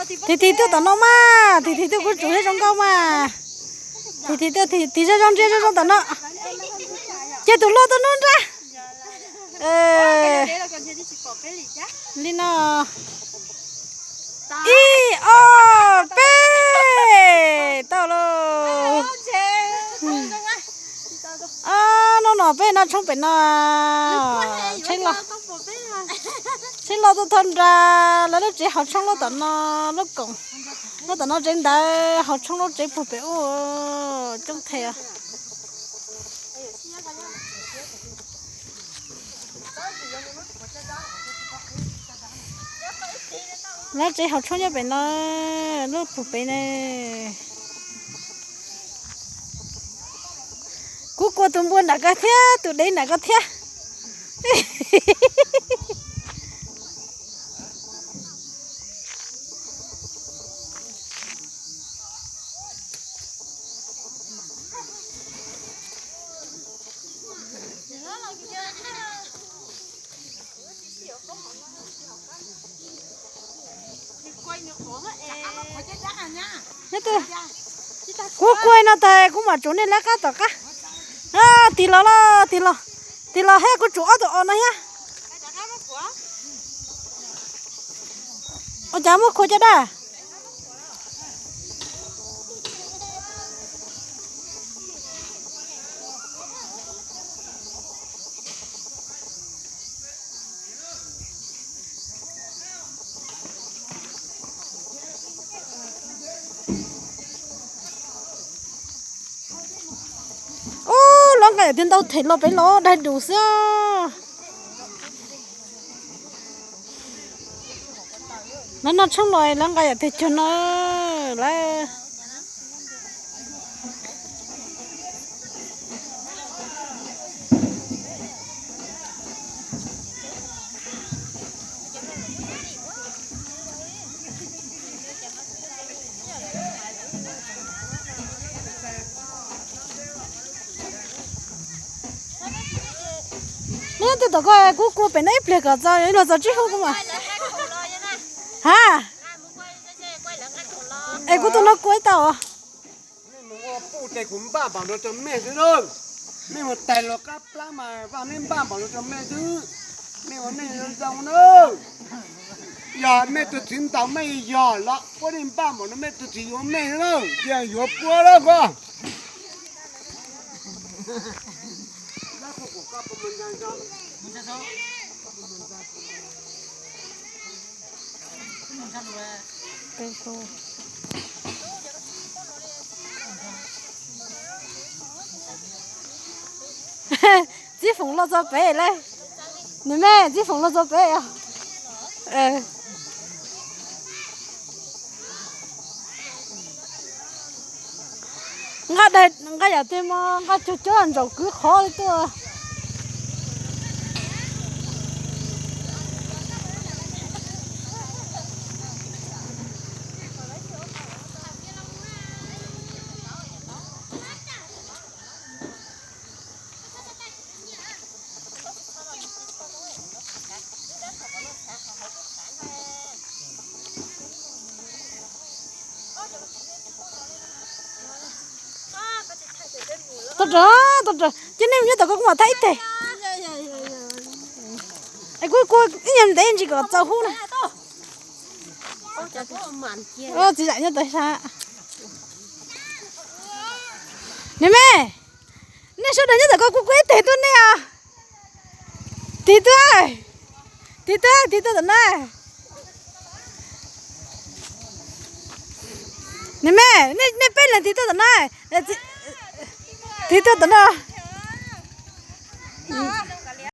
Thim thim tuaj tom no mas, thim thim tuaj kuv tsum thiab zoo nkauj mas. Thim thim tuaj, thim thim zoo zoo ntsia zoo zoo tom no. Ces tus loj tuaj nub nrab. Li no. Ib, ob, peb, tau lauj. Nub no peb noj tshoob pem no. Tsheb los, tsheb los tuaj tho nra lawv lub tsev haus tshoob lub tom no, lub koom, lub tom no tsev ntawd haus tshoob lub tsev puag pem ub coob thiab. Lawv tsev haus tshoob nyob pem no, lub puag pem ne. Kuv kua tus npua nram ko thiab tus dev nram ko thiab. Kuv kuaj no tas kuv mam tsuav nej lawv qab tom qab. Tig los, tig los, tig los thiab kuv tsuav ob tug os no thiab. Ua cas muab khuam caj dab? Ub, lawv nqa yam twg ntau them los pem los dai dus xwb. Lawv noj tshoob los lawv nqa yam twg cuag no lawm. Neb twb tom ko kuv kua pem no ib pliag kom txog, luag txog tsis hu kuv mas. Ha. Es kuv tus no kua ib tau. Nej mus ua puj tes kuv npaj npaum no rau mej xwb lauj. Mej mus tais los qab plab mas vaj neb npaj npaum no rau mej xwb. Mej ua neej zoo zoo na. Yog mej tus txiv ntaus mej yog los puab nej npaj npaum no mej tus txiv yuav mej xwb na, cia yuav puab lawm ko. Txiv Foom los txog pem lawm. Nws me, Txiv Foom los txog pem os. Nqa, nqa yam twg mas nqa cuag cov ntsaum kwv qhov li tuaj. Tau rau, tau rau, cia nej mus nyob tom ko kuv mam thaij ib teg. Es kuv kua ib nyuag ntev ntsis kom txaus hub na. Txiv zam nyob tod sab. Nws me, nej sawv daws nyob tom ko kuv kua ib teg tuaj nej os. Tig tuaj, tig tuaj, tig tuaj tom no. Nws me, nej peb leeg tig tuaj tom no. Tig tuaj tom no.